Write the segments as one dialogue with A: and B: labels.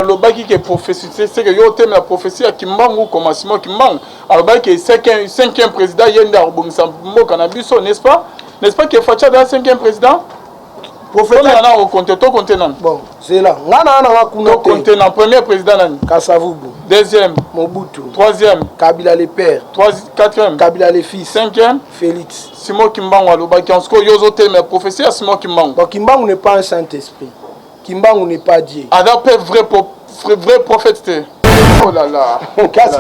A: Alobaki ke prophétie, c'est que yo otemela prophétie ya Kimbangu, koma Simon Kimbangu alobaki ke cinquième président, ye nde akobongisa mboka na biso, n'est-ce pas? N'est-ce pas que Fatshi aza cinquième président?
B: Prophète
A: na okonte, tokonte nani?
B: Bon, c'est là nga na nanga kuna.
A: Tokonte na premier président nani?
B: Kasavubu.
A: Deuxième?
B: Mobutu.
A: Troisième?
B: Kabila le père.
A: Quatrième?
B: Kabila le fils.
A: Cinquième?
B: Félix.
A: Simon Kimbangu alobaki. En ce cas, yo ozotelemela prophétie ya Simon Kimbangu.
B: Bon, Kimbangu n'est pas un saint esprit, Kimbangu n'est pas Dieu.
A: Aza mpe vrai prophète te? Oh là là!
B: Kasi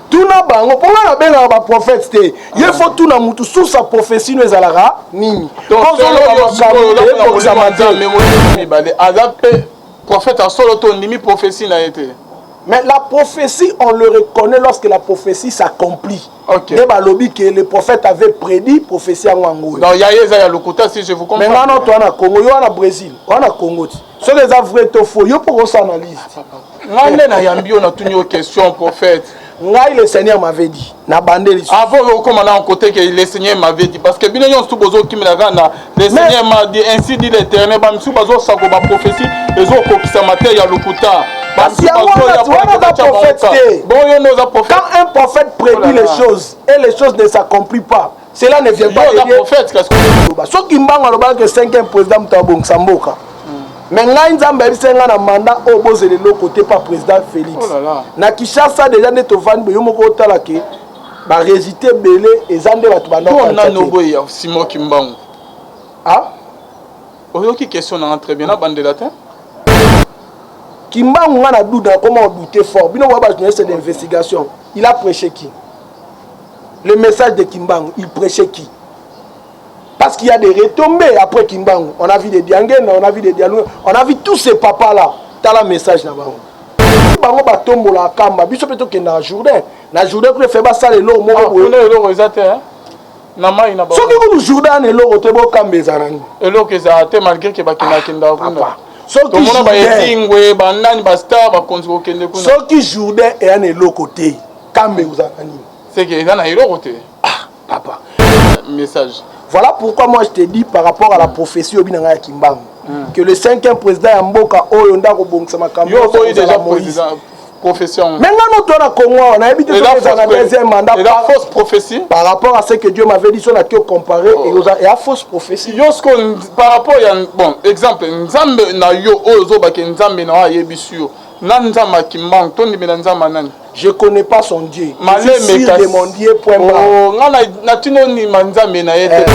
B: tuna bango, mpo nga nabengaka baprophète te. Ye fo tuna mutu source ya prophétie no ezalaka nini.
A: Ozoloba mibale, aza mpe prophète asolo to ondimi prophétie na ye te?
B: Mais la prophétie, on le reconnaît lorsque la prophétie s'accomplit. Nde balobi ke le prophète avait prédit, prophétie yango yango.
A: Donc ya ye eza ya lokuta, si je vous comprends.
B: Mais nga no, toa na Congo, yo wana Brésil, wana Congo ti soki eza vrai to faux, yo mpo kosala analyse.
A: Nga nde nayambi yo, natuni yo question, prophète.
B: Ngai, le Seigneur m'avait dit na bandeli.
A: Avant okóma na côté que le Seigneur m'avait dit, parce que bino nyonso tu bozokimela kaka na le Seigneur m'a dit, ainsi dit l'Éternel. Bamisusu bazosako baprophétie ezokokisama te, ya lokuta.
B: Kasi yango wana aza prophète te.
A: Bon, yo nde oza prophète.
B: Quand un prophète prédit les choses et les choses ne s'accomplissent pas, cela ne vient pas
A: de Dieu. Prophète kasi.
B: Soki Mbango alobaka ke cinquième président moto abongisa mboka, mais ngai Nzambe ayebisi ngai na mandat oyo bozela eloko te pa président Félix. Na Kinshasa déjà nde tovandi boye, yo moko otala ke barésultat ebele eza nde bato.
A: Banano boye ya Simon Kimbangu.
B: Ah.
A: Oyoki question nanga très bien, nabandela te.
B: Kimbangu, nga na doute, nakoma odouter fort. Bino boya bajournaliste d'investigation, il a prêché qui? Le message de Kimbangu, il prêchait qui? Parce qu'il y a des retombées après Kimbangu. On a vu des Diangenda, on a vu des Diallo, on a vu tous ces papas là. Tala message na bango. Bango batombola kamba, biso mpe tokende na Jourdain. Na Jourdain kuna fe basala eloko moko
A: boye. Kuna eloko eza te na mai na
B: bango. Soki kutu Jourdain na eloko te, bokamba eza nani?
A: Eloko ezala te malgré ke bakendakendaka kuna.
B: Soki
A: tomona baezingwe, banani, bastar, bakonzi kokende kuna.
B: Soki Jourdain eya na eloko te, kambe ozala nini?
A: Seke eza na eloko te.
B: Ah papa.
A: Message.
B: Voilà pourquoi moi je te dis par rapport à la prophétie obi na ngai ya Kimbangu que le cinquième président ya mboka oyo nde akobongisa makambo.
A: Yo oboyi déjà président prophétie.
B: Mais nga no to na Congo awa, nayebi te soki eza na deuxième mandat.
A: Eza fausse prophétie.
B: Par rapport à ce que Dieu m'avait dit, so naki ocompare, eya fausse prophétie.
A: Yo siko, par rapport ya, bon, exemple, Nzambe na yo oyo ozobake, Nzambe na yo ayebisi yo na Nzambe ya Kimbangu, tondimela Nzambe ya nani?
B: Je connais pas son Dieu. Je suis sûr de mon Dieu, point barre.
A: Oh, nga natino ndima Nzambe na ye te.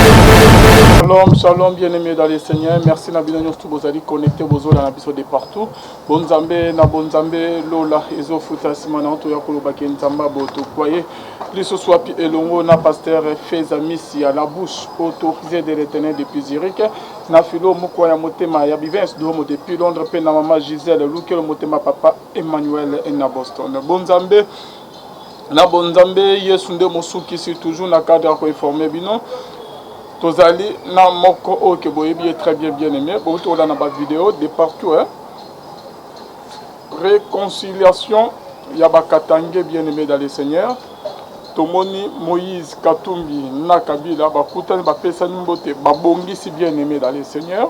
A: Shalom, shalom, bien-aimé dans le Seigneur. Merci na bino nyonso bozali connecté, bozola na biso de partout. Bonzambe na bonzambe, lola ezofuta. Nsima na toya kolobaki Nzambe botokwaye lisusu wapi elongo na pasteur Feza Misi ya la bouche autorisée de l'Éternel depuis Zurich, na filo moko ya motema ya Bivens Domo depuis Londres, mpe na mama Gisèle Lukelo motema papa Emmanuel na Boston. Bonzambe na bonzambe, Yesu nde mosukisi. Toujours na cadre ya koinformer bino, tozali na moko oyo ke boyebi ye très bien, bien aimé, bouti kolanda bavideo de partout, hein? Réconciliation ya bakatange, bien aimé dans le Seigneur. Tomoni Moïse Katumbi na Kabila bakutani, bapesani mbote, babongisi, bien aimé dans le Seigneur.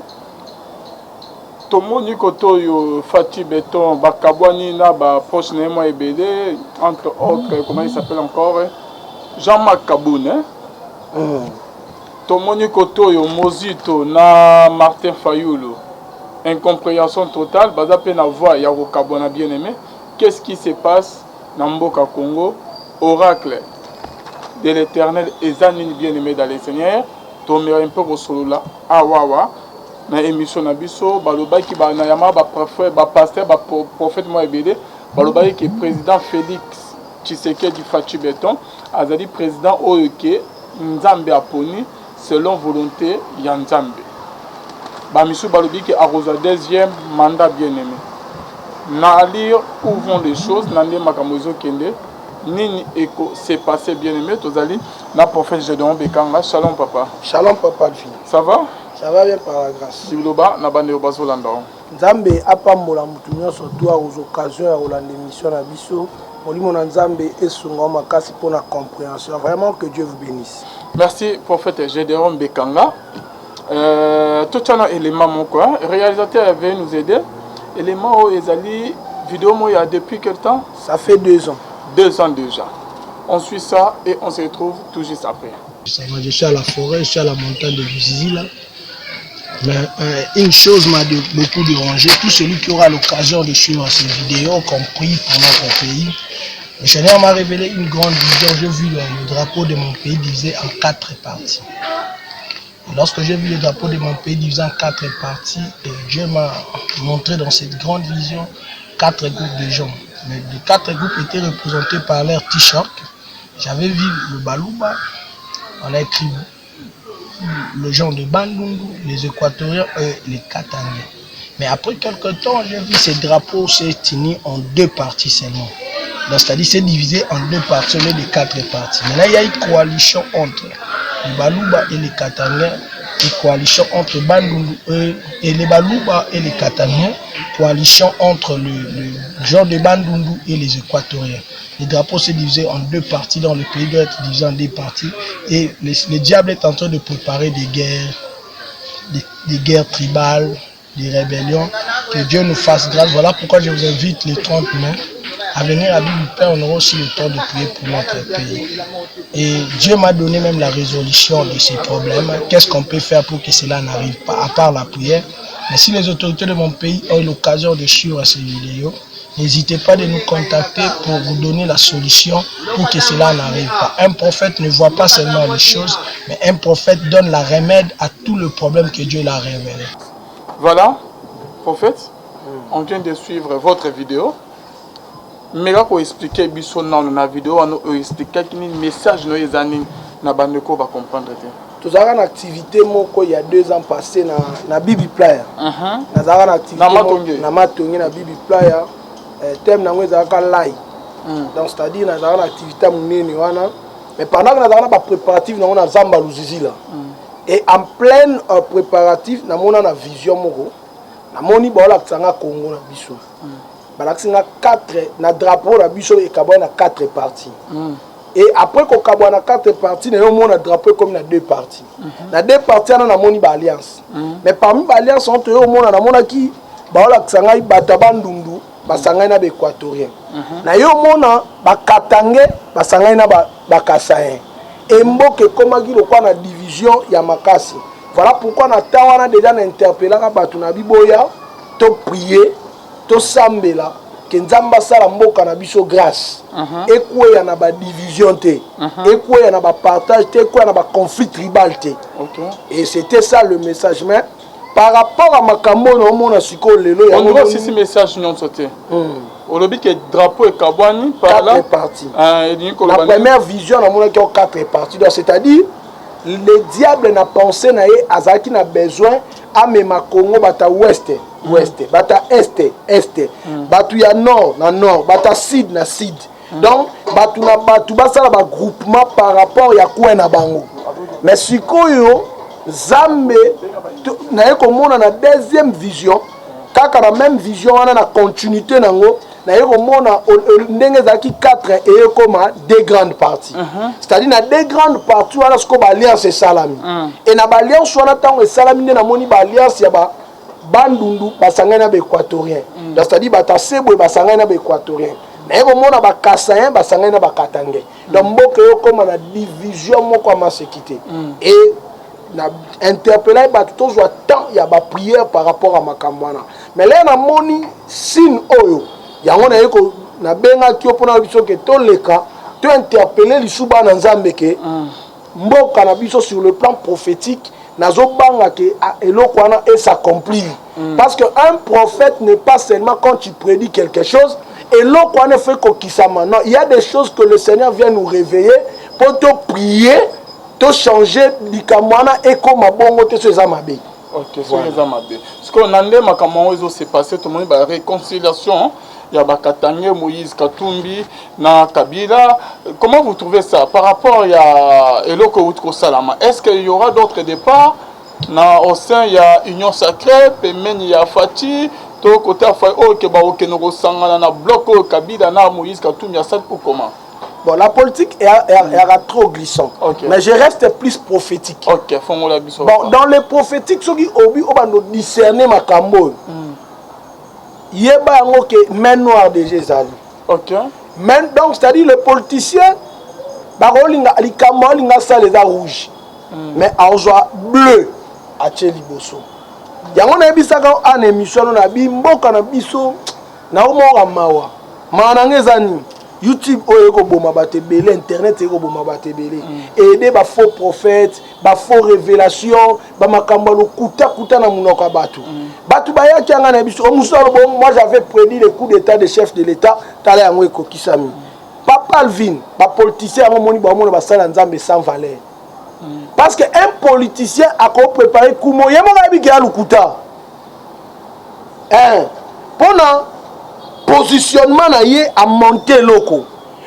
A: Tomoni kote oyo Fatshi Béton bakabwani na baproche na ye mwa ebele, entre autres, comment il s'appelle encore, Jean-Marc Kabund, hein? Tomoni kote oyo Mozito na Martin Fayulu, incompréhension totale, baza mpe na voie ya kokabwana. Bien aimé, qu'est-ce qui se passe na mboka Congo? Oracle de l'Éternel eza nini? Bien aimé dans le Seigneur, tomeka mpe kosolola awawa na émission na biso. Balobaki na yama bapasteur, baprophète mwa ebele balobaki ke président Félix Tshisekedi, Fatshi Béton, azali président oyo ke Nzambe aponi selon volonté ya Nzambe. Bamisusu balobi ke akozwa deuxième mandat. Bien aimé, na allure où vont les choses, na nde makambo ezokende, nini eko se passer? Bien aimé, tozali na prophète Gédéon Bekanga. Shalom papa.
B: Shalom papa Alvin.
A: Ça va?
B: Ça va bien par la grâce.
A: Liloba na bandeko bazolanda.
B: Nzambe apambola motu nyonso to akozwa occasion ya kolanda émission na biso. Molimo na Nzambe esunga makasi mpona compréhension. Vraiment, que Dieu vous bénisse.
A: Merci prophète Gédéon Bekanga. Totia na élément moko, réalisateur avait nous aider, élément oyo ezali. Vidéo moko ya depuis quel temps?
B: Ça fait 2 ans.
A: 2 ans déjà. On suit ça et on se retrouve tout juste après.
C: Ça va, je suis à la forêt, je suis à la montagne de Luzizi là. Mais une chose m'a beaucoup dérangé. Tout celui qui aura l'occasion de suivre ces vidéos, compris pour notre pays, le Seigneur m'a révélé une grande vision. J'ai vu le drapeau de mon pays divisé en quatre parties. Et lorsque j'ai vu le drapeau de mon pays divisé en quatre parties, et Dieu m'a montré dans cette grande vision quatre groupes de gens. Mais les quatre groupes étaient représentés par leur t-shirt. J'avais vu le Baluba, on a écrit le genre de Bandundu, les Équatoriens et les Katangais. Mais après quelques temps, j'ai vu ces drapeaux s'est unis en deux parties seulement. Donc, c'est-à-dire c'est divisé en deux parties au lieu de quatre parties. Maintenant, il y a une coalition entre les Baluba et les Katangais, une coalition entre Bandundu et les Baluba et les Katangais, coalition entre le genre de Bandundu et les Équatoriens. Le drapeau s'est divisé en deux parties, dans le pays doit être divisé en deux parties. Et le diable est en train de préparer des guerres, des guerres tribales, des rébellions. Que Dieu nous fasse grâce. Voilà pourquoi je vous invite le 30 mai à venir à Bible Père. On aura aussi le temps de prier pour notre pays. Et Dieu m'a donné même la résolution de ces problèmes. Qu'est-ce qu'on peut faire pour que cela n'arrive pas, à part la prière? Mais si les autorités de mon pays ont eu l'occasion de suivre ces vidéos, n'hésitez pas de nous contacter pour vous donner la solution pour que cela n'arrive pas. Un prophète ne voit pas seulement les choses, mais un prophète donne la remède à tout le problème que Dieu l'a révélé.
A: Voilà, prophète, on vient de suivre votre vidéo. Mais là, pour expliquer biso nano na vidéo wana, oexpliquaki nini? Message no eza nini na bandeko bacomprendre te?
B: Tozalaka na activité moko il y a 2 ans passé na Bibi Playa. Nazalaka na activité
A: Na Matonge.
B: Na Matonge, na Bibi Playa. Thème nango ezalaka lai. Donc c'est-à-dire nazalaka na activité ya monene wana, mais pendant que nazalaka na bapréparatif nango na zamba Luzizila, et en pleine préparatif, namona na vision moko, namoni baolakisa nga Congo na biso. Balakisi nga 4 na drapeau na biso ekabwani na 4 parties. Et après kokabwa na 4 parties, na yo mona drapeau ekomi na deux parties. Na deux parties wana, namoni baalliance. Mais parmi baalliance wana, toyo omona, namonaki baolakisa ngai bato ya Bandundu basangani na baéquatorien. Na yo omona bakatange basangani na bakasayen. Emboka ekomaki lokwa na division ya makasi. Voilà pourquoi na temps wana déjà na interpellaka bato na biboya to prier, tosambela ke Nzambe asala mboka na biso grâce, ekweya na badivision te, ekweya na bapartage te, ekweya na baconflit tribal te. Et c'était ça le message. Mais par rapport à makambo oyo naomona sikoyo lelo, yango
A: ondiro osisi message nyonso te. Olobi ke drapeau ekabwani par là.
B: Quatre parties.
A: Ah, elingi
B: Na
A: koloba nini?
B: Première vision, namonaki yango quatre parties. Donc c'est-à-dire le diable na pensée na ye azalaki na besoin amema Congo, bato ya ouest ouest, bato ya est est, bato ya nord na nord, bato ya sud na sud. Donc bato na bato basala bagroupement par rapport ya coin na bango. Mais sikoyo Nzambe naye komona na deuxième vision, kaka na même vision wana, na continuité nango, naye komona ndenge ezalaki 4, eyekoma deux grandes parties. C'est-à-dire na deux grandes parties wana, sikoyo baalliance esalami. E na baalliance wana, ntango esalami, nde namoni baalliance ya ba Bandundu basangani na baéquatorien. Donc c'est-à-dire bato asebwe basangani na baéquatorien. Naye komona bakasayen basangani na bakatangais. Donc mboka eyokóma na division moko ya maseki te. Et na interpellé bato tozwa temps ya baprière par rapport à makambo wana. Mais lelo namoni signe oyo, yango naye nabengaki yo mpona biso ke toleka tointerpeller lisu bana Nzambe ke mboka na biso, sur le plan prophétique, nazobanga ke eloko wana es'accomplir. Parce que un prophète n'est pas seulement quand tu prédis quelque chose, eloko wana efe kokisama. Non, il y a des choses que le Seigneur vient nous réveiller mpo toprier, tochanger likambo wana ekóma bongo te so eza mabe.
A: Ok, soki eza mabe, sikoyo na nde makambo yango ezose passer, tomoni baréconciliation ya bakatange, Moïse Katumbi na Kabila. Comment vous trouvez ça par rapport ya eloko euti kosalama? Est ce qu'il y aura d'autres départs na au sein ya Union sacrée, pembeni ya Fatshi to côté ya oyo ke bakokende kosangana na bloc oyo Kabila na Moïse Katumbi asali ou comment?
B: Bon, la politique est trop glissant. Mais je reste plus prophétique.
A: Ok, fongola biso.
B: Bon, dans les prophétiques, soki obi obando discerner makambo oyo. Yeba yango ke main noire déjà ezali. Mais donc, c'est à dire, le politicien bakolinga likambo aolinga asala eza rouge, mais azwa bleu atie liboso. Yango nayebisaka ana émission ano na bimboka na biso, naomoka mawa. Mawa na nga eza nini? YouTube oyo ekoboma bato ebele, internet ekoboma bato ebele, aide bafaux prophète, bafaux révélation, bamakambo ya lokutakuta na monoko ya bato. Bato bayaki yanga na biso mosusu alobo: "Moi, j'avais prédit le coup d'état de chef de l'État, tala yango ekokisami." Papa Alvin, bapoliticien yango omoni, baomona basala Nzambe sans valeur, parce que un politicien akopréparer kumo ye moko ayebi ke ya lokuta mpona positionnement na ye, amonte eloko.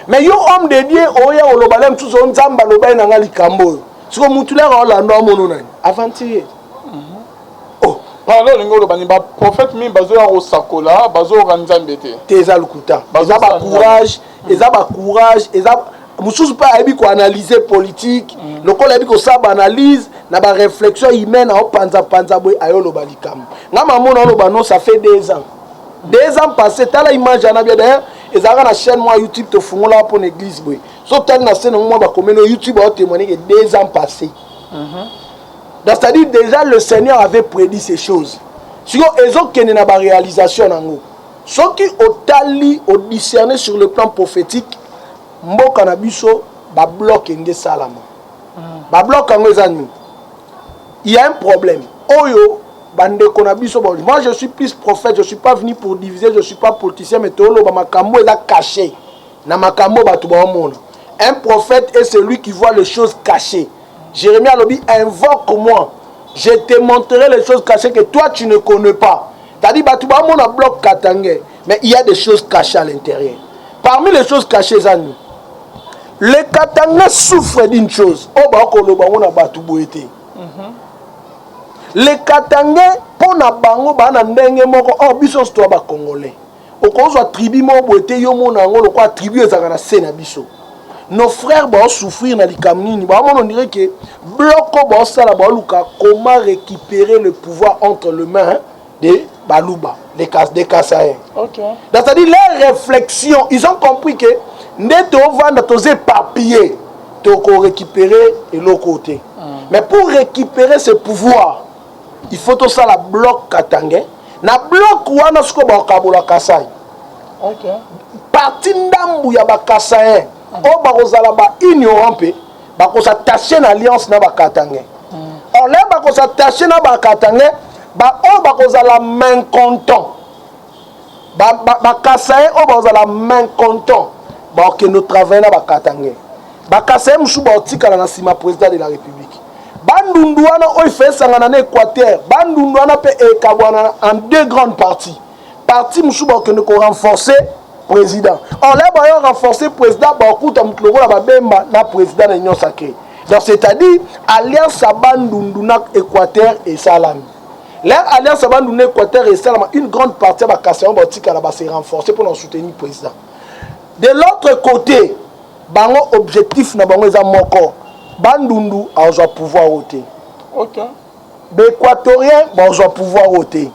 B: Mais yo, homme de Dieu, oya oloba le mosusu o Nzambe aloba ye na nga likambo oyo. Siko mutu lere olanda, amono nani aventurier.
A: Oh, pardon, olingi oloba ni baprophète mingi bazoya kosakola, bazoyoka Nzambe te?
B: Te, eza lokuta, eza bacourage, eza bacourage, eza mosusu mpe ayebi koanalyse politique. Lokola ayebi kosala baanalyse na baréflexion humaine, aopanzapanza boye, ayoloba likambo. Nga mamona oloba non, ça fait 2 ans, 2 ans passé. Tala image wana bia. D'ailleurs ezalaka na chaîne mwa YouTube tofungola mpona église boye. So tali na scène yango mwa bakomene YouTube aotémoigne que 2 ans passé. Donc, c'est-à-dire, déjà le Seigneur avait prédit ces choses. Sikoyo ezokende na baréalisation nango. Soki otali, odiscerne sur le plan prophétique, mboka na biso babloc enge esalama. Babloc yango eza nini? Il y a un problème oyo bandeko na biso. Bon, moi je suis plus prophète, je suis pas venu pour diviser, je suis pas politicien, mais toloba makambo eza caché na makambo bato baomona. Un prophète est celui qui voit les choses cachées. Jérémie alobi: "Invoque-moi, je te montrerai les choses cachées que toi tu ne connais pas." C'est-à-dire, bato baomona bloc katangais, mais il y a des choses cachées à l'intérieur. Parmi les choses cachées eza nini? Le Katangais souffre d'une chose oyo bakoloba ngo na bato boye te. Le Katangais, mpo na bango baa na ndenge moko. Or biso nyonso toya bacongolais. Okozwa tribu moko boye te, yo mona yango lokola tribu ezalaka na se na biso. Nos frères baosouffrir na likambo nini? Baomona, on dirait ke bloc oyo baosala, baoluka comment récupérer le pouvoir entre les mains de Baluba, des Kasaïens. C'est-à-dire, leur réflexion, ils ont compris que nde tovanda, toza éparpillé, tokorécupérer eloko te. Mais pour récupérer ce pouvoir, il faut tosala bloc katangais. Na bloc wana sikoyo bakabola Kasai. Parti ndambu ya bakasaïen oyo bakozala baignorant mpe bakos'attache na alliance na bakatangais. Or le bakos'attache na bakatangais, baoyo bakozala mécontent, bakasaïen oyo bakozala mécontent, bakokende travaille na bakatangais. Bakasaïen mosusu bakotikala na nsima président de la République. Bandundu wana oyo efe esangana na Équateur, Bandundu wana mpe ekabwana en deux grandes parties. Parti mosusu bakokende korenforcer président. Or le bayo renforcer président, bakokuta motu lokola babemba na président na Union sacrée. Donc, c'est-à-dire, alliance ya Bandundu na Équateur esalami. Leur alliance ya Bandundu na Équateur esalama, une grande partie ya bakasaïens batikala, base renforcer mpona soutenir président. De l'autre côté, bango objectif na bango eza moko: Bandundu azwa pouvoir oyo te. Baéquatorien bazwa pouvoir oyo te.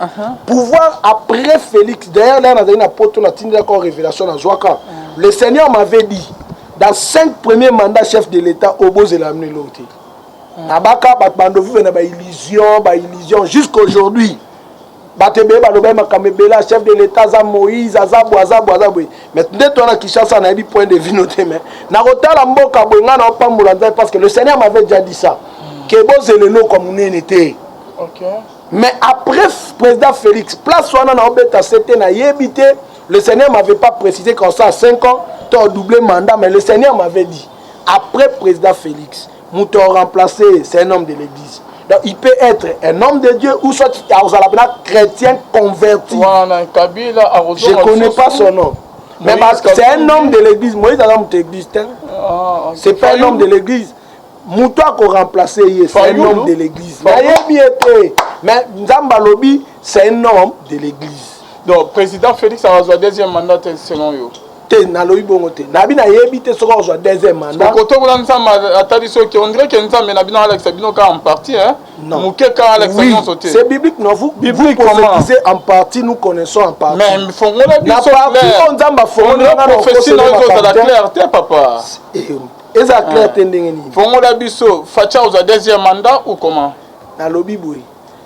B: Pouvoir après Félix. D'ailleurs là nazali na poto, natindilaka révélation nazwaka. Le Seigneur m'avait dit: dans cinq premiers mandats chef de l'État, obozela mino eloko te. Nabaka bato bando vivre na baillusion, baillusion jusqu'aujourd'hui. Bato ebele baloba makambo ebele: chef de l'État aza Moïse, aza boye, aza boye, aza boye. Mais nde to wana Kinshasa, nayebi point de vue no te, mais nakotala mboka boye, ngai naopambola Nzambe, parce que le Seigneur m'avait déjà dit ça, ke bozela eloko ya monene te. Mais après président Félix, place wana naobeta se te, nayebi te. Le Seigneur m'avait pas précisé comme ça 5 ans to doublé mandat, mais le Seigneur m'avait dit: après président Félix, moto remplacé, c'est un homme de l'église. Donc il peut être un homme de Dieu ou soit azala mpenza chrétien converti.
A: Wana Kabila?
B: Je connais pas son nom, mais c'est un homme de l'église. Moïse aza moto église te.
A: Ah, ok.
B: C'est pas un homme de l'église. Moto akoremplace ye, c'est un
A: Fayulu?
B: homme de l'église. Nayebi ye te, mais Nzambe alobi c'est un homme de l'église.
A: Donc président Félix azwa deuxième mandat te selon yo?
B: Te, nalobi bongo te. Nabi nayebi te soki akozwa deuxième mandat.
A: Kotokola Nzambe atali soki on dirait que Nzambe na bino alakisa bino kaka en partie, hein?
B: Non.
A: Moke kaka alakisa
B: Oui,
A: nyonso te.
B: c'est biblique, non? Vous,
A: Biblique,
B: vous
A: comment?
B: prophétisez en partie, nous connaissons en partie.
A: Mais fongola
B: Na
A: biso
B: partie
A: clair.
B: oyo Nzambe afongoli
A: On dirait
B: nga na
A: prophétie na
B: okosela
A: yo ezala
B: makambo te.
A: clair te, papa.
B: Eh, eza clair te ndenge nini?
A: Fongola biso, Fatshi azwa deuxième mandat ou comment?
B: Nalobi boye,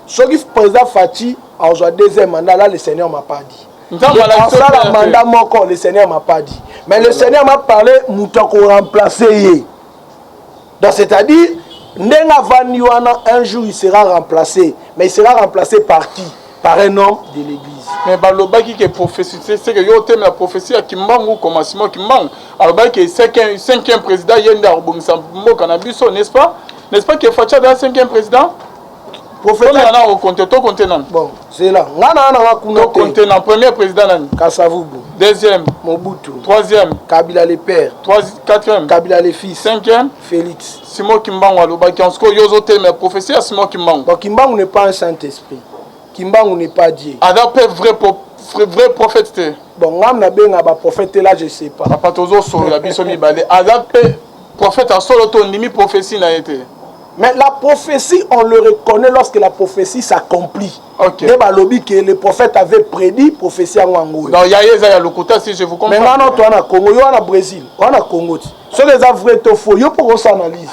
B: soki président Fatshi azwa deuxième mandat, là le Seigneur m'a pas dit.
A: Nzambe alakisi yo
B: Asala
A: clair te.
B: mandat moko, le Seigneur m'a pas dit, mais le Seigneur m'a parlé moto akoremplace ye. Donc c'est-à-dire ndenge avandi wana, un jour il sera remplacé, mais il sera remplacé par qui? Par un homme de l'église.
A: Mais balobaki ke prophétie, c'est que yo otemela prophétie ya Kimbangu koma Simon Kimbangu alobaki ke cinquième président, ye nde akobongisa mboka na biso, n'est-ce pas? N'est-ce pas ke Fatshi aza cinquième président?
B: Prophète.
A: Toleka na okonte, tokonte nani?
B: Bon, c'est là nga na nanga kuna te.
A: Tokonte na premier président nani?
B: Kasavubu.
A: Deuxième?
B: Mobutu.
A: Troisième?
B: Kabila le père.
A: Quatrième?
B: Kabila le fils.
A: Cinquième?
B: Félix.
A: Simon Kimbangu alobaki en ce que yo ozotelemela prophétie ya Simon Kimbangu.
B: Bon, Kimbangu n'est pas un saint esprit, Kimbangu n'est pas Dieu.
A: Aza mpe vrai prophète te?
B: Bon, ngam nabenga baprophète, là je sais pas.
A: Papa, tozosolola biso mibale. Aza mpe prophète asolo to ondimi prophétie na ye te?
B: Mais la prophétie, on le reconnaît lorsque la prophétie s'accomplit. Nde balobi que le prophète avait prédit, prophétie yango yango oyo.
A: Donc ya ye eza ya lokuta, si je vous
B: Mais
A: comprends.
B: nga na toa na Congo, yo wana Brésil, wana Congo ti soki eza vrai to faux, yo mpo kosa analyse.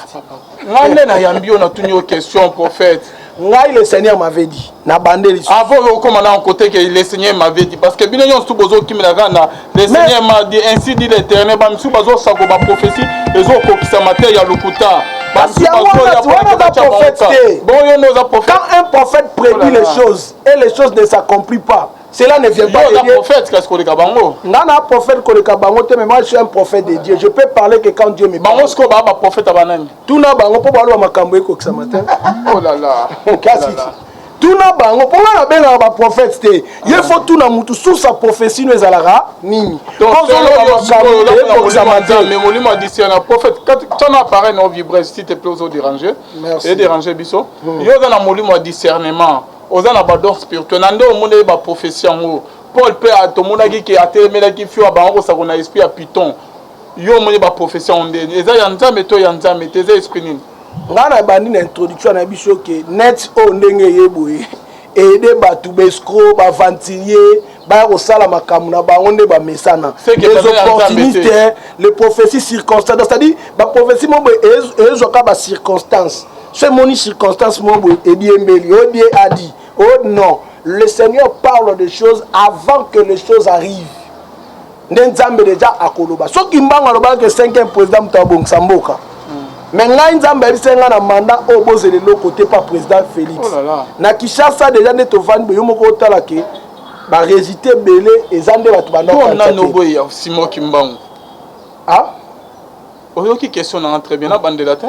A: Nga nde nayambi yo, natuni yo question, prophète.
B: Ngai, le Seigneur m'avait dit na bandeli.
A: Avant okóma na côté que le Seigneur m'avait dit, parce que bino nyonso tu bozokimela kaka na le Seigneur m'a dit, ainsi dit l'Éternel. Bamisusu bazosako baprophétie ezokokisama te, ya lokuta.
B: Kasi yango wana eza prophète te.
A: Bon, yo nde oza prophète.
B: Quand un prophète prédit
A: Oh là
B: les
A: là.
B: choses et les choses ne s'accomplissent pas, cela ne vient pas
A: Yo
B: de
A: oza
B: Dieu.
A: prophète kasi koleka bango.
B: Nga na prophète koleka bango te, mais moi je suis un prophète de Dieu, je peux parler que quand Dieu me
A: Bango
B: parle.
A: sikoyo baa baprophète ya banani?
B: Tuna bango mpo baloba makambo ekokisama te.
A: Oh là là.
B: Kasi tuna bango, mpo nga nabengaka baprophète te. Ye faut tuna mutu source ya prophétie no ezalaka nini. Ozoloba makambo ekokisama te.
A: Mais molimo adisi na prophète tiana appareil na ovibre, s'il te plaît, ozodéranger.
B: Merci.
A: Edéranger biso. Yo oza na molimo ya discernement, oza na badon spirituel na nde omoni ye baprophétie yango. Paul mpe tomonaki ke atelemelaki fio ya bango kosako na esprit ya python. Yo omoni baprophétie yango ndeni? Eza ya Nzambe to ya Nzambe te? Eza esprit nini?
B: Ngai na bandi na introduction na biso ke net oyo ndenge eye boye aide bato, baescrocs, baaventurier baya kosala makambo na bango nde bamesana.
A: C'est que
B: Les
A: baza ya Nzambe
B: opportunistes,
A: te.
B: les prophéties circonstances, c'est-à-dire baprophétie mo boye ezwaka bacirconstance. So emoni circonstance mo boye ediembeli odie adi. Oh non, le Seigneur parle des choses avant que les choses arrivent. Nde Nzambe déjà akoloba. Soki Mbango alobaka ke cinquième président moto abongisa mboka, mais ngai Nzambe ayebisi ngai na mandat oyo bozela eloko te pa président Félix.
A: Oh là là.
B: Na Kinshasa déjà nde tovandi boye, yo moko otala ke barésultat ebele eza nde bato
A: Mpo nani oboyi Simon Kimbangu?
B: Ah?
A: Oyoki question nanga très bien, nabandela te.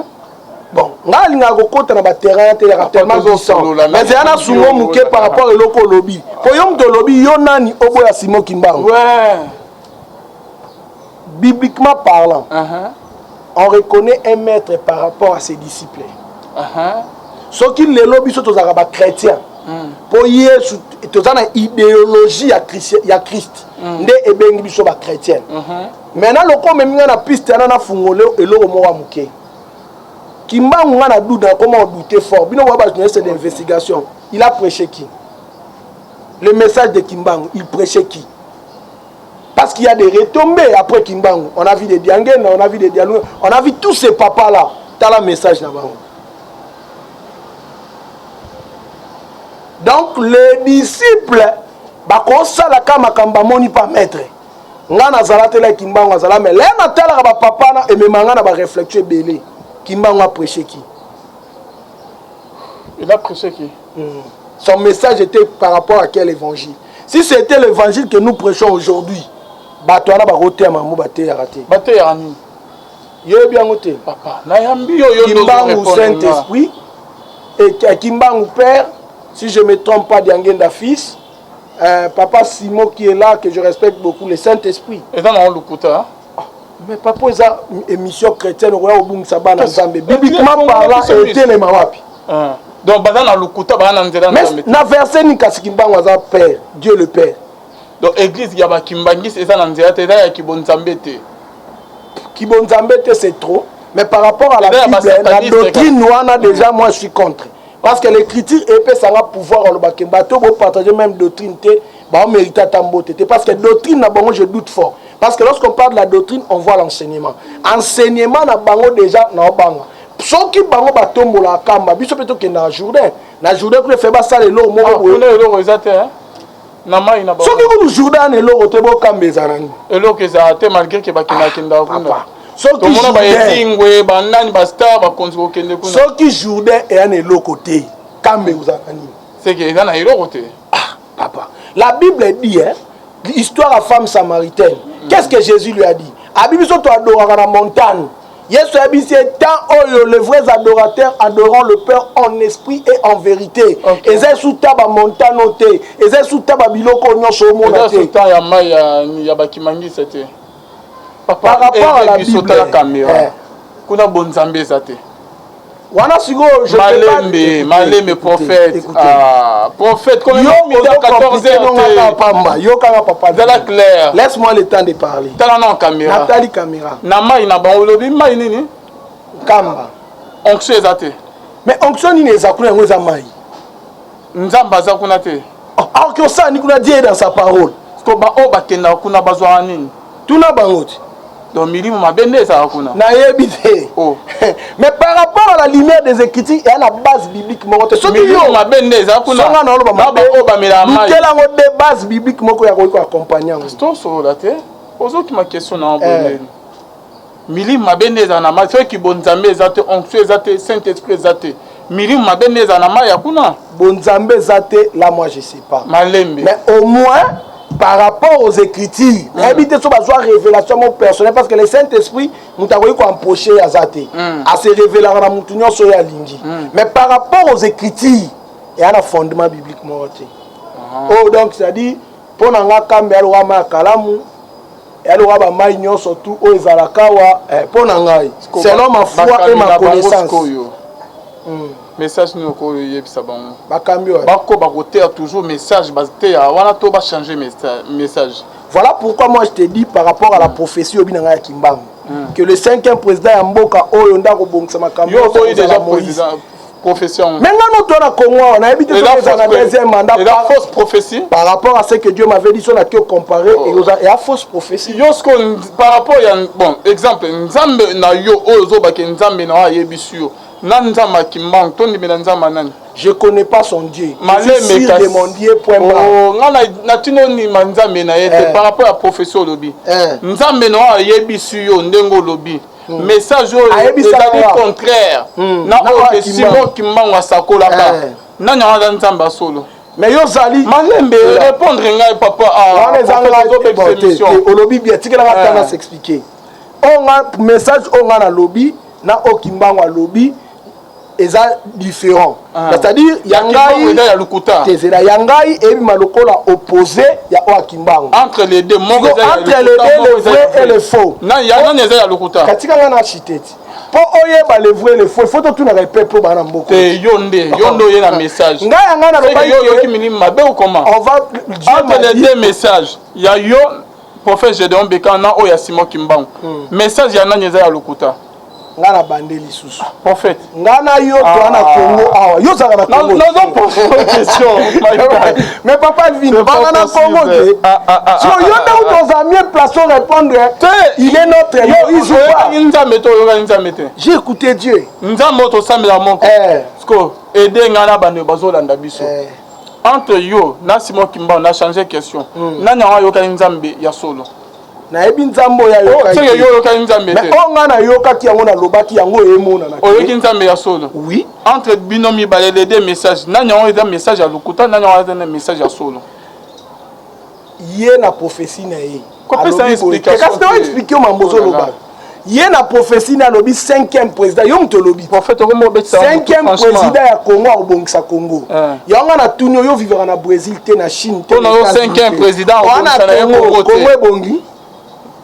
B: Bon, ngai alingaka kokota na baterrain te yaka tellement glissant, mais eya na sungo moke par rapport eloko olobi, po yo moto olobi yo nani oboya Simon Kimbangu. Bibliquement parlant, on reconnaît un maître par rapport à ses disciples. Soki lelo biso tozalaka bachrétien mpo Yesu, toza na idéologie ya Christ nde ebengi biso bachrétien. Maintenant loko omemi ngai na piste wana, nafungole eloko moko ya moke. Kimbangu, ngai na duda, nakoma odouter fort. Bino boya bajournaliste d'investigation, il a prêché qui? Le message de Kimbangu, il prêchait qui? Parce qu'il y a des retombées après Kimbangu. On a vu des Diangenda, on a vu des Diallo, on a vu tous ces papas là. Tala message na bango. Donc les disciples bakosalaka makambo bamoni pa maître. Nga nazala te la Kimbangu azala, mais le natalaka bapapa na emema nga na baréflexion ebele. Kimbangu a prêché qui?
A: Il a prêché qui?
B: Son message était par rapport à quel évangile? Si c'était l'évangile que nous prêchons aujourd'hui, bato wana bakoteya makambo bateyaka te.
A: Bateyaka nini?
B: Yoyebi yango te.
A: Papa, nayambi yo, yo.
B: Kimbangu saint esprit et Kimbangu père, si je me trompe pas, Diangenda fils, papa Simon qui est là, que je respecte beaucoup, le saint esprit.
A: Eza nango lokuta.
B: Mais papa, eza émission chrétienne, okoya kobungisa bana Nzambe. Bibliquement parlant, etelema wapi?
A: Donc baza na lokuta, baza na nzela.
B: Mais na verset nini kasi Kimbangu aza père, Dieu le Père?
A: Donc église ya bakimbangisi eza na nzela te, eza ya kibonzambe te.
B: Kibonzambe te, c'est trop, mais par rapport à la Bible, la doctrine wana, déjà moi je suis contre, parce que l'écriture epesanga pouvoir olobake bato bopartage même doctrine te, baomérite ata mbote te, parce que doctrine na bango, je doute fort, parce que lorsqu'on parle de la doctrine, on voit l'enseignement. Enseignement na bango déjà na obanga. Soki bango batombolaka Kamba, biso mpe tokendaka Jourdain. Na Jourdain kuna efe basala eloko moko
A: boye. Kuna eloko eza te na mai na
B: bango. Soki kutu Jourdain na eloko te, bokamba eza nani?
A: Eloko ezala te, malgré ke bakendakendaka kuna. Tomona baetingwe, banani, bastar, bakonzi kokende kuna.
B: Soki Jourdain eya na eloko te, Kamba ekozalaka nini?
A: Seke eza na eloko te.
B: Ah papa, la Bible dit, hein, histoire à femme samaritaine, qu'est-ce que Jésus lui a dit? Abi biso toadoraka na montagne. Yesu ayebisi ye temps oyo les vrais adorateurs adorant le Père en esprit et en vérité. Eza esu ta bamontagne te, eza esu ta babiloko nyonso omona te.
A: Eza ya mai ya bakimangisa te.
B: Par rapport à la Bible,
A: tala caméra kuna, bonzambe eza te.
B: Wana sikoyo
A: Malembe, malembe, prophète. Ah, prophète,
B: comme midi à 14 heures. Pamba, yokanga papa.
A: Zala clair.
B: Laisse-moi le temps de parler.
A: Tala na caméra.
B: Natali caméra.
A: Na mai na bango, olobi mai nini?
B: Kamba.
A: Onction eza te.
B: Mais onction nini eza kuna? Yango eza mai.
A: Nzambe aza kuna te.
B: Or que osala ni kuna, Dieu est dans sa parole.
A: Ko baoyo bakendaka kuna bazwaka nini?
B: Tuna bango te.
A: Donc milimo mabe nde ezalaka kuna.
B: Nayebi te.
A: Oh.
B: Mais par rapport à la lumière des Écritures, eya na base biblique moko te.
A: Soki yo mabe nde eza kuna.
B: Songa na oloba mabe
A: oyo bamelaka mai.
B: Lukela yango de base biblique moko ya koki koaccompagne yango.
A: Tosolola te, ozokima question na boye. Milimo mabe nde ezala na mai. Soki bonzambe eza te, onction eza te, Saint Esprit eza te, milimo mabe nde ezala na mai ya kuna.
B: Bonzambe eza te, là moi je sais pas.
A: Malembe.
B: Mais au moins par rapport aux Écritures, nayebi te so bazwa révélation moko personnel, parce que le Saint Esprit, moto akoki koempoche aza te, ase révélaka na motu nyonso oyo alingi. Mais par rapport aux Écritures, eya na fondement biblique moko te. Oyo donc, c'est à dire, mpo na nga, Kambe aloka mai ya kalamu, eloko bamai nyonso tu oyo ezalaka awa. Mpo na ngai, selon ma foi et ma connaissance.
A: Message nini okoyebisa bango?
B: Bakambi oyo
A: bakoba koteya toujours message bateya wana to bachange message?
B: Voilà pourquoi moi je te dis, par rapport à la prophétie oyo bina ngai ya Kimbangu, que le cinquième président ya mboka oyo nde akobongisa makambo.
A: Yo oboyi déjà président profession.
B: Mais nga no to na Congo awa, nayebi te soki eza na deuxième mandat.
A: Eza fausse prophétie.
B: Par rapport à ce que Dieu m'avait dit, so naki comparer, eya fausse prophétie.
A: Yo siko, par rapport ya, bon, exemple, Nzambe na yo oyo ozobake, Nzambe na yo ayebisi yo na Nzambe ya Kimbangu, tondimela Nzambe nani?
B: Je connais pas son Dieu.
A: Maleme.
B: De mon Dieu, point barre.
A: Oh, nga natuni ondima Nzambe na ye te. Par rapport ya prophétie olobi, Nzambe na oyo ayebisi yo ndenge olobi, message oyo ezali contraire na oyo Simon Kimbangu asakolaka, nani yango aza Nzambe ya solo?
B: Mais yo ozali
A: Malembe, répondre ngai, papa.
B: Wana eza ngai. Olobi bien, tikelanga tanga s'expliquer. Oyo nga message oyo nga nalobi na oyo Kimbangu alobi eza différent, c'est-à-dire ya ngai
A: ya lokuta.
B: Tezela, ya ngai eyebima lokola opposé ya oyo ya Kimbangu.
A: Entre les deux, moko.
B: Entre les deux, le vrai et le faux.
A: Nani eza ya lokuta?
B: Katika nga na chite ti mpo oyeba le vrai, le faux, il faut totunaka epepe oyo baa na mboka.
A: Te, yo nde oye na message.
B: Ngai ya ngai
A: nalobaki yo oyoki milimo mabe ou comment?
B: On va
A: Entre les deux messages ya yo, prophète Gédéon Beka, na oyo ya Simon Kimbangu, message ya nani eza ya lokuta?
B: Nga na bande lisusu.
A: Prophète.
B: Nga na yo toa na Congo awa, yo ozalaka na Congo.
A: Nazo question.
B: Mais papa Alvin, banga na Congo te. So yo nde toza mieux placé répondre. Il est notre Moïse ou pas?
A: Nzambe to oyokani Nzambe te.
B: J'ai écouté Dieu.
A: Nzambe oyo tosambela moko. Siko aide nga na bando bazolanda biso. Entre yo na Simon Kimbangu, na change question, nani yango ayokani Nzambe ya solo?
B: Nayebi Nzambe oyo ayokaki.
A: Yo oyokaki Nzambe te.
B: Mais oyo ngai nayokaki yango, nalobaki yango, emonana.
A: Oyoki Nzambe ya solo?
B: Oui.
A: Entre bino mibale, les deux messages, nani yango eza message ya lokuta, nani yango eza message ya solo?
B: Ye na prophétie na ye.
A: Kopesa explication.
B: Kasi to explique yo mambo ozoloba. Ye na prophétie na alobi cinquième président, yo moto olobi.
A: Prophète, okomobetisa.
B: Cinquième président ya Congo akobongisa Congo. Yango nga natuni oyo, vivaka na Brésil te, na Chine te.
A: Mpo na yo, cinquième président
B: wana Congo, Congo ebongi?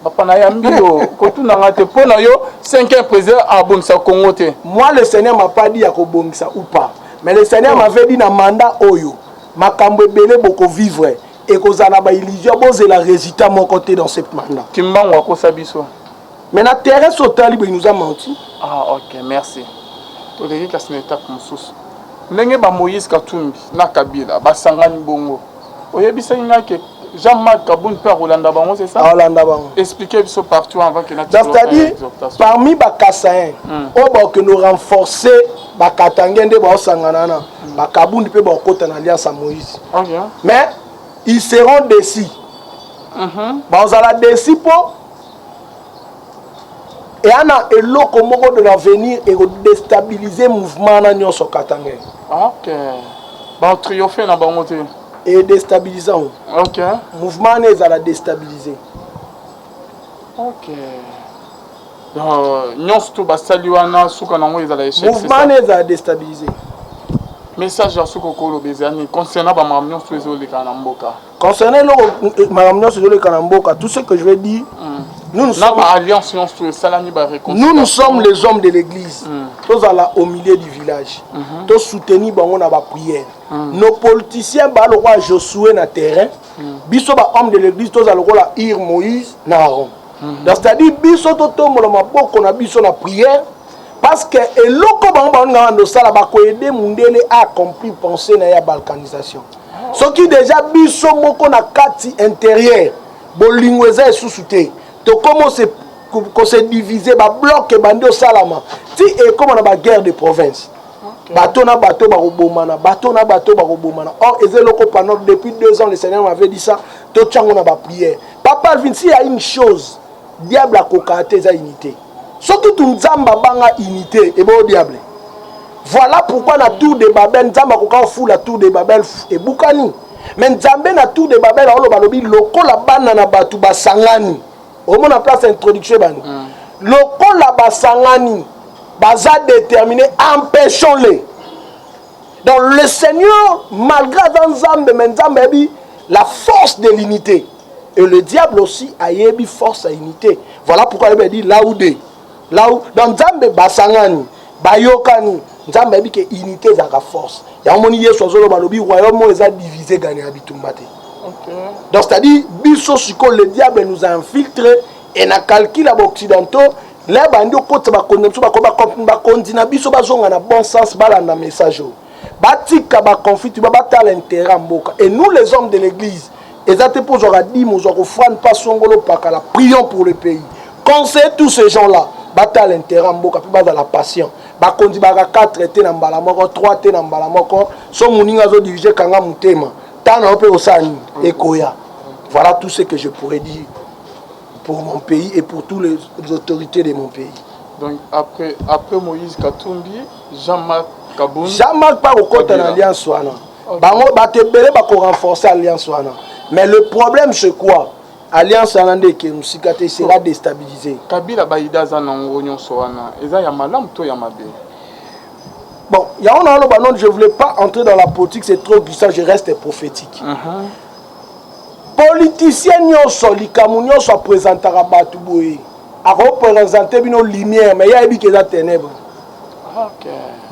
A: Papa, nayambi yo, kotunanga te. Mpo na yo, cinquième président abongisa Congo te?
B: Moi, le Seigneur m'a pas dit ya kobongisa ou pas, mais le Seigneur m'avait dit na mandat oyo makambo ebele bokovivre. Ekozala na baillusion, bozela résultat moko te dans cette mandat.
A: Kimbangu akosa biso.
B: Mais na terrain, so otali boye, il nous a menti.
A: Ah ok, merci. Toleki kasi na étape mosusu, ndenge bamoïse Katumbi na Kabila basangani bongo. Oyebisaki ngai ke Jean-Marc Kabund mpe akolanda bango, c'est ça?
B: Aolanda bango.
A: Expliquez biso partout avant que
B: na C'est-à-dire, parmi bakasaïens oyo bakokende renforcer bakatangais nde baosangana na bakabundi mpe bakokota na alliance ya Moïse. Mais ils seront déçus. Bazala déçus mpo eya na eloko moko de l'avenir ekodéstabiliser mouvement wana nyonso katangais.
A: Ok, batriomphe na bango te.
B: Edéstabilise yango. Mouvement wana ezala déstabilisé.
A: Ok, donc nyonso to basali wana, suka nango ezala échec.
B: Mouvement wana ezala déstabilisé.
A: Message ya suka okoloba ezali nini concernant bamakambo nyonso ezoleka na mboka?
B: Concernant eloko, makambo nyonso ezoleka na mboka, tout ce que je vais dire, nous, nous
A: na
B: sommes
A: baalliance nyonso esalami,
B: nous, nous sommes les hommes de l'église. Tozala au milieu du village, tosoutenir bango na baprière. Nos politiciens baa lokola Josué na terrain, biso bahomme de l'église tozala lokola Hur, Moïse na Aaron. Donc c'est-à-dire, biso totombola maboko na biso na prière, parce que eloko bango balingaka bando osala, bakoaider mundele accomplir pensée na ye ya balkanisation. Soki déjà biso moko na kati intérieur bolingo eza esusu te, tokómi kose diviser, babloc ebandi osalama ti ekóma na baguerre de province, bato na bato bakobomana, bato na bato bakobomana. Or eza eloko pendant depuis 2 ans, le Seigneur m'avait dit ça, totiango na baprière. Papa Alvin, s'il y a une chose diable akokaka te, eza unité. Soki tu Nzambe abanga unité eboyo diable. Voilà pourquoi na tour de Babel, Nzambe akoka kofula tour de Babel ebukani, mais Nzambe na tour de Babel aoloba, alobi lokola bana na bato basangani, omona place introduction ebandi, lokola basangani, baza déterminé, empêchons-les. Donc le Seigneur, malgré aza Nzambe, mais Nzambe ayebi la force de l'unité et le diable aussi ayebi force ya unité. Voilà pourquoi ayebi dit là où deux, là où donc Nzambe basangani, bayokani, Nzambe ayebi ke unité ezalaka force. Yango moni Yesu azoloba, alobi royaume oyo eza divisé gane ya bitumba te. Donc c'est-à-dire, biso sikoyo, le diable nous a infiltré et na calcul ya baoccidentaux le bandi okotisa bakonzi na biso, bakonzi na biso bazonga na bon sens, balanda message oyo, batika baconflit, ba batala intérêt ya mboka. Et nous les hommes de l'église, eza te mpo ozwaka dime, ozwaka offrande mpa songolo pakala, prions pour le pays, conseiller tous ces gens là batala intérêt ya mboka mpe bazala patient. Bakonzi baka 4 te na mbala moko, 3 te na mbala moko. So moninga azodirige, kanga motema, ntango na yo mpe kosala nini ekoya. Voilà tout ce que je pourrais dire pour mon pays et pour toutes les autorités de mon pays.
A: Donc après Moïse Katumbi, Jean-Marc Kabund.
B: Jean-Marc pa kokota na alliance wana. Bango bato ebele bakorenforcer alliance wana, mais le problème, c'est quoi? Alliance wana nde eke mosika te, sera déstabilisé.
A: Kabila, baida aza nango nyonso wana, eza ya malamu to ya mabe?
B: Bon, yango na oloba non, je voulais pas entrer dans la politique, c'est trop glissant, je reste prophétique. Politicien nyonso, likambo nyonso apresentaka bato boye, akoprésente bino lumière, mais ye ayebi ke eza ténèbre.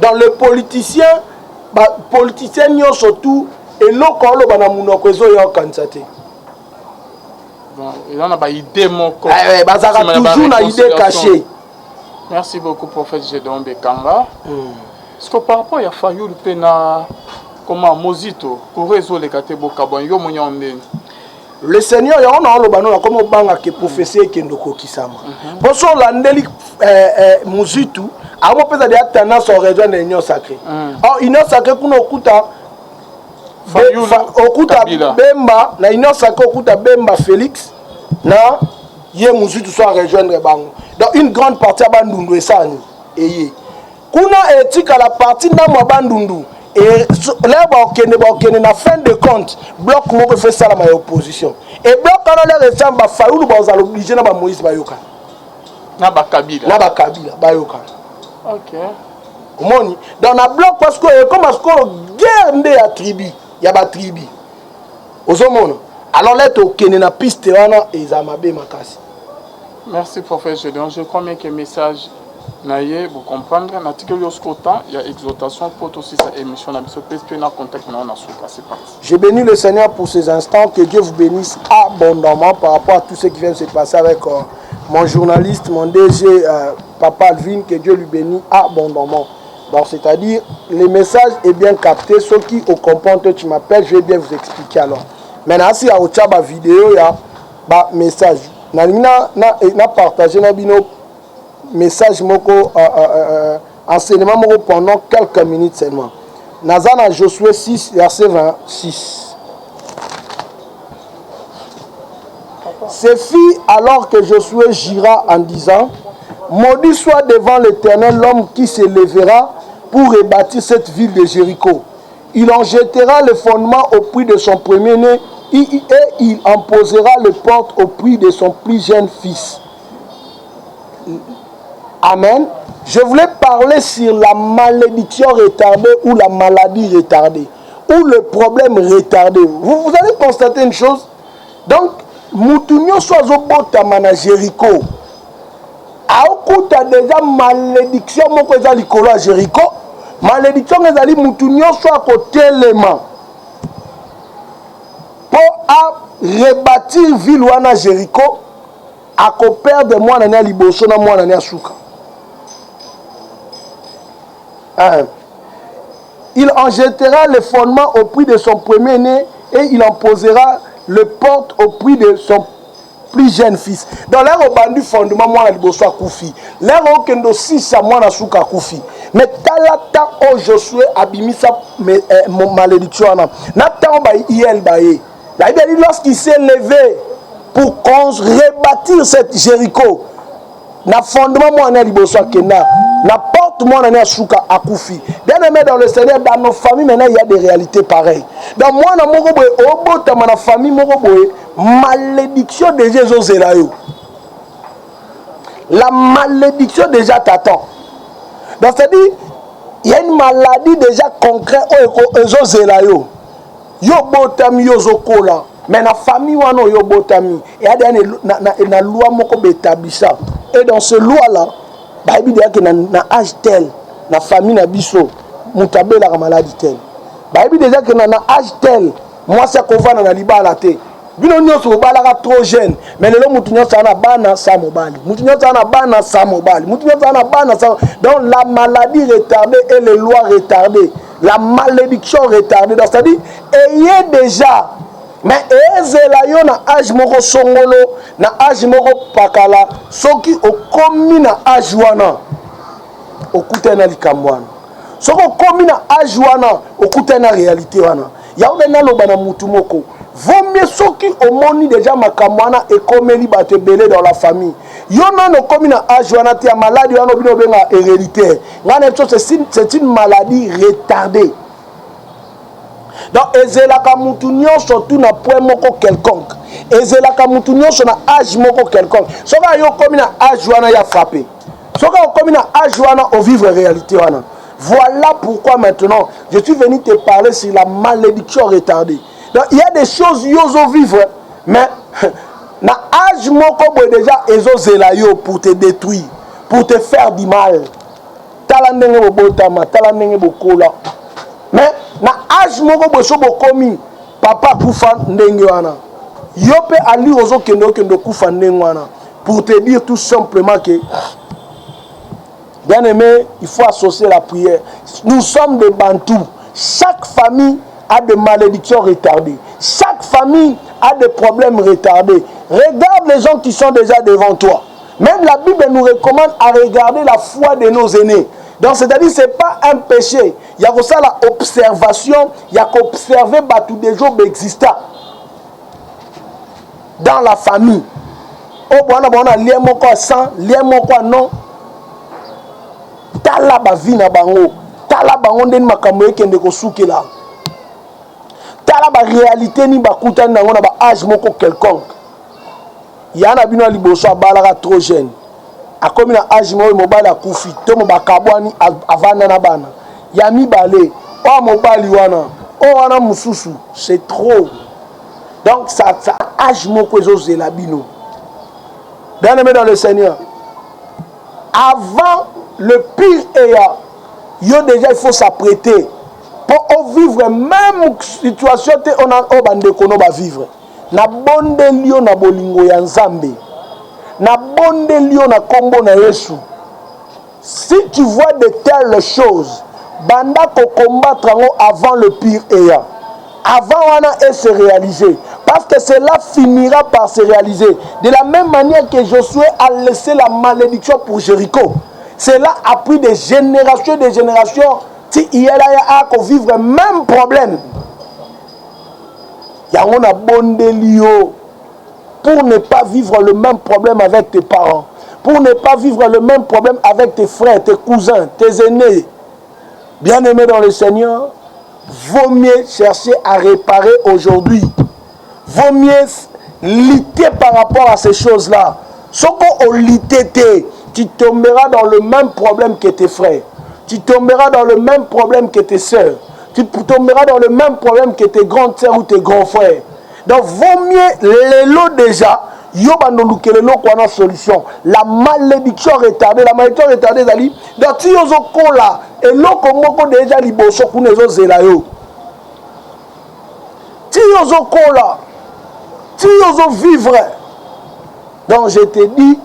B: Dans le politicien, bapoliticien nyonso tu, eloko oloba na monoko ezoya okanisa te.
A: Eza na baidée moko.
B: Eh, bazalaka toujours na idée cachée.
A: Merci beaucoup, prophète Gédéon Bekanga. Parce que par rapport ya Fayulu mpe na koma Mozito, courant ezoleka te, bokabwa yo moni yango ndeni?
B: Le Seigneur, yango na oloba no, nakomi obanga ke prophétie ekende okokisama, mpo so olandeli Mozitu akomopesa deya tendance orejoindre Union sacrée. Or Union sacrée kuna okuta okuta Bemba na Union sacrée, okuta Bemba Félix na ye Mozitu, so arejoindre bango. Donc une grande partie ya Bandundu esani eye kuna, etikala partie ndambo ya Bandundu lere bakokende na fin de compte, bloc moko efo esalama ya opposition e bloc wana lere esama, bafayulu bazala obligé na bamoïse bayokana.
A: Na bakabila.
B: Na bakabila bayokana. Omoni, donc na bloc, parce que ekoma sikoyo guerre nde ya tribu, ya batribu, ozomona. Alors le tokende na piste wana, eza mabe makasi.
A: Merci, prophète Gédéon. Je crois bien que message Na ye bo comprendre natikeli yo sikoyo temps ya exhortation po tosisa emission na biso pe pe na contact na yo na suka c'est parti.
B: Je bénis le Seigneur pour ces instants, que Dieu vous bénisse abondamment par rapport à tout ce qui vient de se passer avec euh, mon journaliste, mon DG, euh, Papa Alvin, que Dieu lui bénisse abondamment. Donc, c'est-à-dire, le message est bien capté. Ceux qui au comprennent, tu m'appelles, je vais bien vous expliquer alors. Maintenant, si il y a une vidéo, il y a un message. Na, na, na partager na bino message moko euh, euh, euh, enseignement moko pendant quelques minutes seulement. Naza na Josué 6 verset 26. Ce fit alors que Josué jura en disant, Maudit soit devant l'Éternel l'homme qui se lèvera pour rebâtir cette ville de Jéricho. Il en jettera le fondement au prix de son premier-né et il en posera les portes au prix de son plus jeune fils. Amen. Je voulais parler sur la malédiction retardée ou la maladie retardée ou le problème retardé. Vous, vous allez constater une chose. Donc, mutu nyonso azobotama na Jericho aokuta deja malédiction moko eza likolo ya Jericho. Malédiction ezali mutu nyonso akotelema mpo a rebâtir ville wana Jericho ako perdre mwana ne ya liboso na mwana ne ya suka. Hein. Il en jettera le fondement au prix de son premier-né et il en posera le porte au prix de son plus jeune fils. Donc l'heure obandi fondement mwana liboso akufi. L'heure okende osisa mwana suka akufi. Mais tala temps oyo Josué abimisa eh, malédiction wana. Na temps ba IL baye. La Bible dit lorsqu'il s'est levé pour rebâtir cette Jéricho, na fondement mwana ya liboso akenda na porte mwana ne asuka akufi. Bien aimé dans le Seigneur, dans nos familles maintenant il y a des réalités pareilles. Dans mwana moko boye obotama na famille moko boye malédiction déjà ezozela yo. La malédiction déjà t'attend. Donc c'est-à-dire il y a une maladie déjà concrète oyo ezozela yo. Yo obotami yo ozokola mais na famille wana oyo obotami eya deja na, na, na loi moko baetablisa et dans ce loi là bayebi deja ke na, na age tel na famille na biso moto abelaka maladi tel bayebi deja ke na, na age tel mwasi akovanda na libala te bino nyonso bobalaka trop jeune mais lelo motu nyonso aza na bana sa mobali motu nyonso aza na bana sa mobali motu nyonso aza na bana sa donc la maladie retardée et les lois retardées la malédiction retardée donc c'est à dire eye déjà mais ezela yo na age moko songolo na age moko pakala soki okomi na age wana okutani na likambo wana soki okomi na age wana okutani na réalité wana yango nde naloba na mutu moko vaut mieux soki omoni deja makambo wana ekomeli bato ebele dans la famille yo nano okomi na age wana te ya maladi wana obino obenga héréditaire ngai na biso c'est une maladie retardée donc ezelaka mutu nyonso tu na point moko quelconque ezelaka mutu nyonso na age moko quelconque soki ayo okomi na age wana ya frappe soki okomi na age wana ovivre réalité wana. Voilà pourquoi maintenant je suis venu te parler sur la malédiction retardée. Donc il y a des choses yo ozo vivre mais na âge moko boye déjà ezozela yo pour te détruire, pour te faire du mal. Tala ndenge bobotama, tala ndenge bokola. Mais na âge moko boye so bokomi papa akufa ndenge wana. Yo pe ali ozokende okende okufa ndenge wana pour te dire tout simplement que Bien-aimé, il faut associer la prière. Nous sommes des Bantous. Chaque famille a des malédictions retardées. Chaque famille a des problèmes retardés. Regarde les gens qui sont déjà devant toi. Même la Bible nous recommande à regarder la foi de nos aînés. Donc, c'est-à-dire, ce n'est pas un péché. Il y a ça l'observation, il y a qu'observer tous des jours existants dans la famille. Oh, bwana bwana lien moko ya sang, lien moko ya non. Tala ba vie na bango. Tala bango ndeni makambo ekende kosukela. Tala ba réalité ni bakutani nango na ba âge moko quelconque. Ya na bino ya liboso abalaka trop jeune. Akomi na âge moko mobali akufi to bakabwani avanda na bana. Ya mibale oyo mobali wana oyo wana mosusu c'est trop. Donc ça, ça âge moko ezozela bino. Bien aimé dans le Seigneur. Avant le pire eya, yo déjà il faut s'apprêter mpo ovivre même situation te oyo bandeko no bavivre. Nabondeli yo na bolingo ya Nzambe, nabondeli yo na nkombo na Yesu. Si tu vois de telles choses, banda kocombattre yango avant le pire eya, avant wana et se réaliser, parce que cela finira par se réaliser. De la même manière que Josué a laissé la malédiction pour Jéricho, cela a pris des générations et des générations ti iyela ya akovivre même problème yango. Nabondeli yo pour ne pas vivre le même problème avec tes parents, pour ne pas vivre le même problème avec tes frères, tes cousins, tes aînés. Bien-aimé dans le Seigneur, vaut mieux chercher à réparer aujourd'hui, vaut mieux lutter par rapport à ces choses-là. Soko olutter te, tu tomberas dans le même problème que tes frères, tu tomberas dans le même problème que tes sœurs, tu tomberas dans le même problème que tes grandes sœurs ou tes grands frères. Donc vaut mieux lelo déjà yo bandolukela eloko wana solution. La malédiction retardée, la malédiction retardée ezali donc ti ozokola, eloko moko déjà liboso kuna ezozela yo ti ozokola, ti ozovivre. Donc je te dis,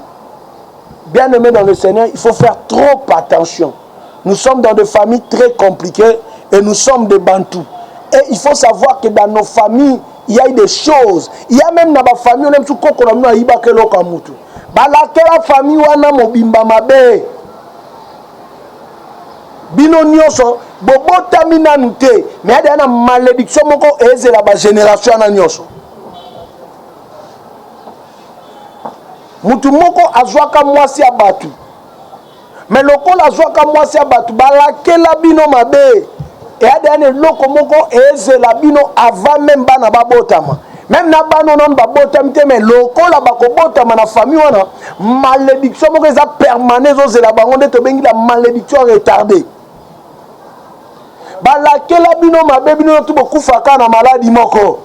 B: bien aimé dans le Seigneur, il faut faire trop attention. Nous sommes dans des familles très compliquées et nous sommes des Bantous. Et il faut savoir que dans nos familles, il y a eu des choses. Il y a même dans ma famille, on aime tout koko na bino ayibaka eloko ya mutu, balakela famille wana mobimba mabe. Bino nyonso bobotami nanu te, mais adeya na malédiction moko ezela bagénération wana nyonso. Mutu moko azwaka mwasi ya bato, mais lokola azwaka mwasi ya bato, balakela bino mabe. Eya na eloko moko ezela bino avant même bana babotama. Même na bana nanu babotami te, mais lokola bakobotama na famille wana, malédiction moko eza permanent ezozela bango. Nde tobengi la malédiction retardée. Balakela bino mabe, bino tu bokufaka na maladi moko.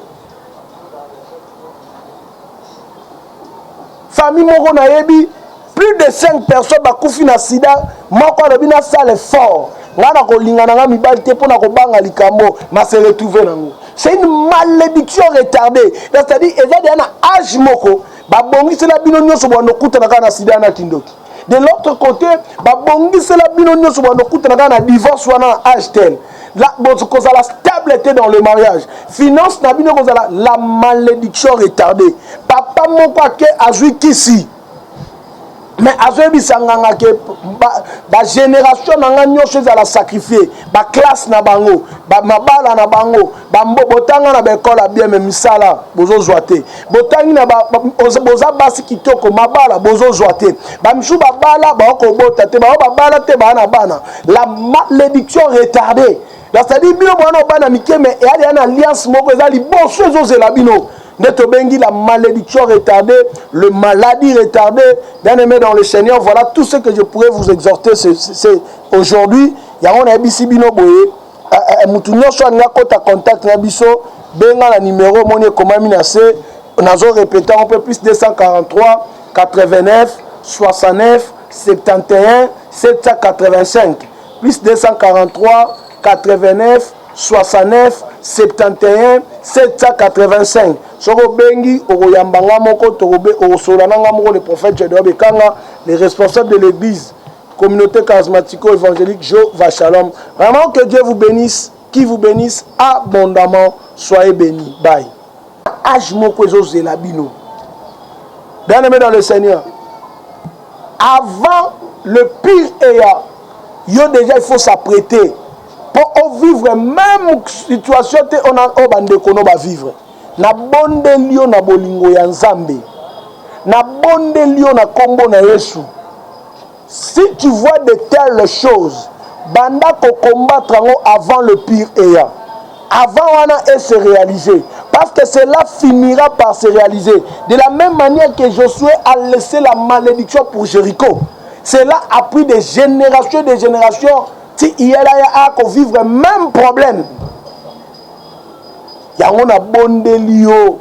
B: Famille moko nayebi, plus de 5 personnes bakufi na sida. Moko alobi: "Nasala effort, ngai na kolinga na ngai mibali te mpo na kobanga likambo ma se retrouve nango." C'est une malédiction retardée, c'est-à-dire eza deya na age moko babongisela bino nyonso bwanda okutana kaka na sida na kindoki. De l'autre côté, babongisela bino nyonso bwanda okutana kaka na divorce wana na age tel, kozala stable te dans le mariage, finance na bino kozala. La malédiction retardée. Papa moko ake azwi kisi, mais azoyebisa nganga ke bagénération na nga nyonso ezala sacrifié, baclasse na bango, mabala na bango. Botanga na baekole ya bien, mais misala bozozwa te. Botangi na boza basi kitoko, mabala bozozwa te. Bamisusu babala, bakobota te, bao babala te, baa na bana. La malédiction retardée, c'est-à-dire bino bwana bana mike, mais eyali ya na alliance moko eza liboso ezozela bino. Nde tobengi la malédiction retardée, le maladie retardée. Bien aimé dans le Seigneur, voilà tout ce que je pourrais vous exhorter. C'est aujourd'hui yango nayebisi bino boye. Mutu nyonso alingi akota contact na biso, benga na numéro omoni ekomami na se. Nazo répéter yango mpe: plus 243 89 69 71 785, plus 243 89 69 71 785. Soki obengi, okoyamba nga moko, okosola na nga moko, le prophète Gedeon Bekanga, le responsable de l'église Communauté charismatico évangélique Jova Shalom. Vraiment, que Dieu vous bénisse, qui vous bénisse abondamment. Soyez bénis. Bye. Age moko ezozela bino. Bien aimé dans le Seigneur, avant le pire eya, yo déjà il faut s'apprêter mpo ovivre même situation te oyo bandeko no bavivre. Nabondeli yo na bolingo ya Nzambe, nabondeli yo na nkombo na Yesu. Si tu vois de telles choses, banda kocombattre yango avant le pire eya, avant wana et se réaliser, parce que cela finira par se réaliser. De la même manière que Josué a laissé la malédiction pour Jéricho, cela a pris des générations et des générations ti iyela ya akovivre même problème yango. Nabondeli yo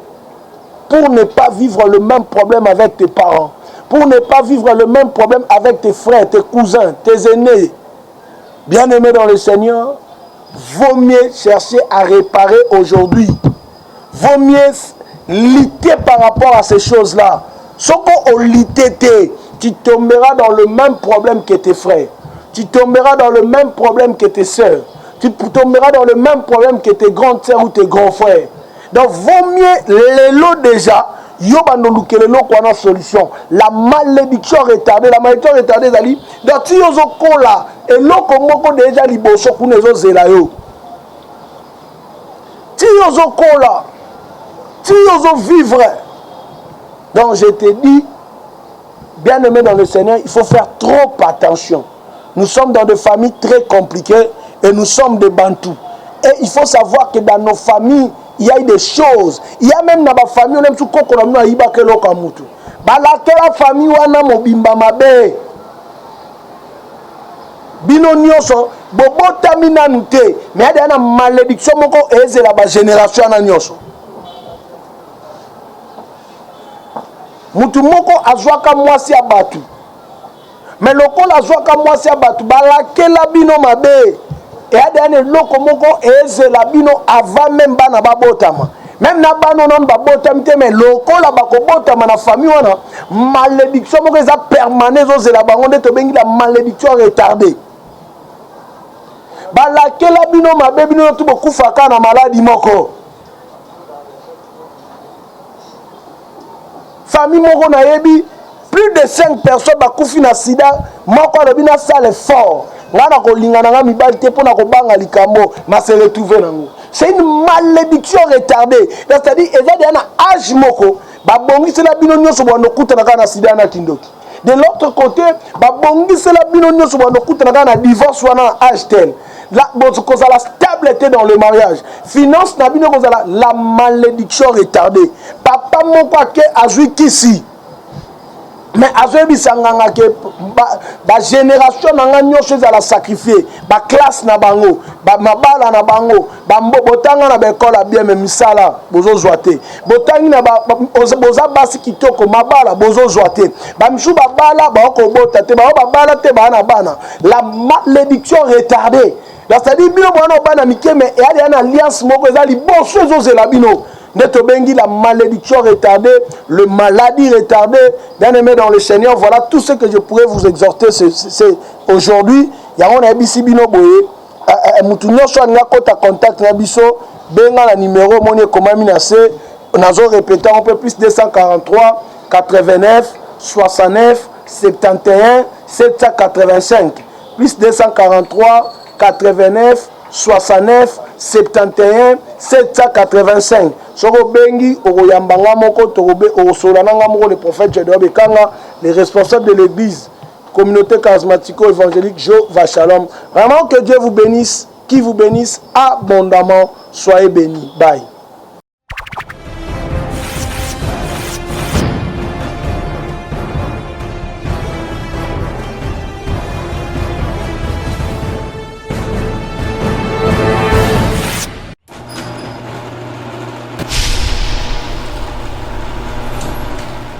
B: pour ne pas vivre le même problème avec tes parents, Pour ne pas vivre le même problème avec tes frères, tes cousins, tes aînés. Bien-aimé dans le Seigneur, vaut mieux chercher à réparer aujourd'hui. Vaut mieux lutter par rapport à ces choses-là. Soko olutter te, tu tomberas dans le même problème que tes frères. Tu tomberas dans le même problème que tes sœurs. Tu tomberas dans le même problème que tes grandes sœurs ou tes grands frères. Donc vaut mieux lelo déjà yo bando lukela eloko wana solution. La malédiction retardée, la malédiction retardée ezali donc ti ozokola eloko moko déjà liboso kuna ezozela yo. Ti ozokola, ti ozovivre. Donc je te dis, bien-aimé dans le Seigneur, il faut faire trop attention. Nous sommes dans des familles très compliquées et nous sommes des Bantous. Et il faut savoir que dans nos familles, il y a eu des choses. Il y a même dans ma famille, on aime tout koko na bino ayibaka eloko ya mutu. Balakela famille wana mobimba mabe. Bino nyonso bobotami nanu te, mais ya na malédiction moko ezela ba génération wana nyonso. Mutu moko azwaka mwasi ya bato. Mais lokola azwaka mwasi ya bato, balakela bino mabe. Eya deya na eloko moko ezela bino avant même bana babotama. Même na bana nanu babotami te, mais lokola bakobotama na famille wana, malédiction moko eza permanent ezozela bango, nde tobengi la malédiction retardée. Balakela bino mabe, bino tu bokufaka na maladi moko. Famille moko nayebi plus de 5 personnes bakufi na sida. Moko alobi nasala effort, ngai na kolinga na ngai mibali te mpo na kobanga likambo ma se retrouve nango. C'est une malédiction retardée, c'est-à-dire eza deya na age moko babongisela bino nyonso bwanda okutana kaka na sida na kindoki. De l'autre côté, babongisela bino nyonso bwanda okutana kaka na divorce wana na age tel kozala stable te dans le mariage, finance na bino kozala la malédiction retardée. Papa moko ake azwi kisi, mais azoyebisa nganga ke bagénération ba na nga nyonso ezala sacrifie, baclasse na bango, mabala na bango, botanga na baekole ya bien, mais misala bozozwa te. Botangi na boza basi kitoko, mabala bozozwa te. Bamisusu babala baokobota te, bao babala te baa na bana. La malédiction retardée, c'est-à-dire bino bwana bana mike, mais eyali ya na alliance moko eza liboso ezozela bino, nde tobengi la malédiction retardée, le maladie retardée. Bien aimé dans le Seigneur, voilà tout ce que je pourrais vous exhorter c'est aujourd'hui. Yango nayebisi bino boye, mutu nyonso alingi akota contact na biso, benga na numéro omoni ekomami na se. Nazo répéter yango mpe: plus 243 89 69 71 785, plus 243 89 69 71 785. Soki obengi, okoyamba nga moko, okosolola na nga moko, le prophète Gedeon Bekanga, le responsable de l'église Communauté charismatico évangélique Jova Shalom. Vraiment, que Dieu vous bénisse, qui vous bénisse abondamment. Soyez bénis. Bye.